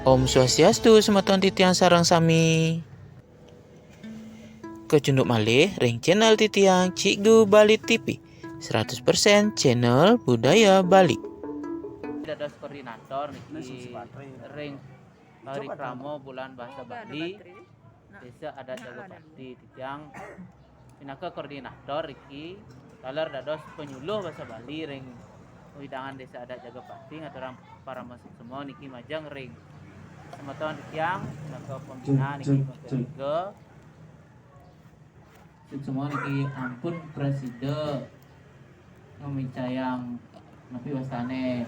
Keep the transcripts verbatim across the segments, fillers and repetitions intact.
Om Swastiastu, semeton titiang sareng sami. Kacunduk malih ring channel titiang, Cikgu Bali T V, seratus persen channel budaya Bali. Dados koordinator niki ring parikrama Bulan Bahasa Bali, Desa Adat Jaga Pati. Titiang pinaka koordinator niki taler dados penyuluh basa Bali ring wewidangan Desa Adat Jaga Pati, ngaturang parama suksma niki majeng ring semeton titiang, pinaka pembina niki, pinaka tiga. Suksma niki ampun prasida ngamicayang napi wastane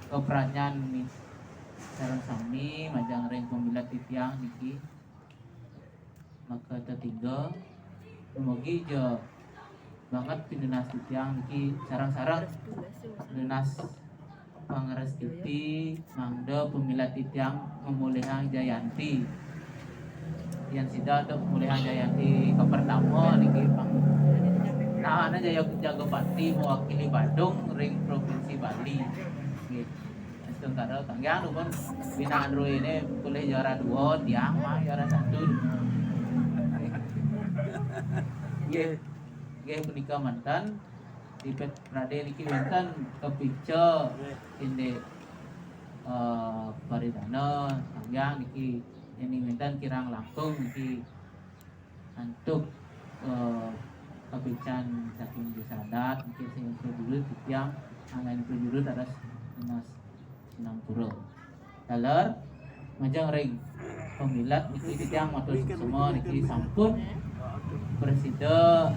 kapradnyan ni sareng sami majeng ring pamilet titiang niki. Maka tetiga, dumugi ja banget pinunas titiang niki sareng-sareng nunas pangrestiti mangda pamilet titiang ngamolihang Jayanti. Yen sida antuk ngamolihang Jayanti kapertama niki pang. Nah, ana Jaya Jaga Pati mewakili Badung ring Provinsi Bali. Nggih. Astungkara kanggiang dumun binaan ruine polih juara dua, tiang mah juara satu. Nggih. Nggih, punika manten. Tipet prade niki wenten kapica indik, eh, paridana kanggiang niki, yen wenten kirang langkung niki antuk, eh, kapican saking Desa Adat niki sing prajurut titiang, anggain prajurut atas Mas Sinampura. Taler, majeng ring pamilet niki titiang matur suksma niki sampun prasida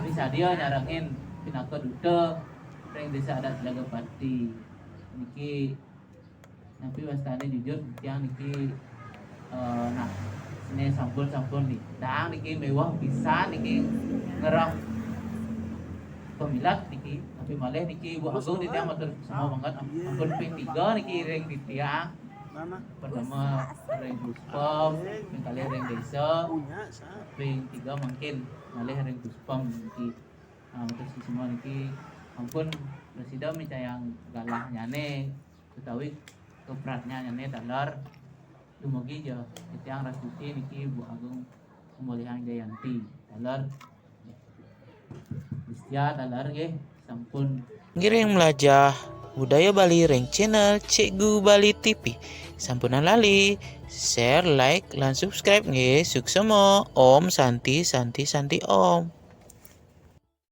misadia nyarengin pinaka duta ring Desa Adat Jaga Pati. Niki napi wastane jujur titiang niki, eh, nah, sene sampun-sampun niki. Dang niki mewah pisan niki ngerem pamilet niki, tapi malih niki Ibu Agung titiang matur suksma banget, ampun ping tiga niki ring titiang. Pertama ring Puspem, ping kalih ring Desa, ping tiga mangkin malih ring Puspem niki. Ah, matur suksma niki ampun prasida micayang galahnyane utawi kapradnyannyane taler. Dumugi ja titiang rastiti niki Ibu Agung Pemulihang Jayanti. Taler. Setia taler nggih, sampun. Ngiring melajah budaya Bali ring channel Cikgu Bali T V. Sampunang lali share, like, lan subscribe nggih. Suksma. Om Santi, Santi, Santi Om.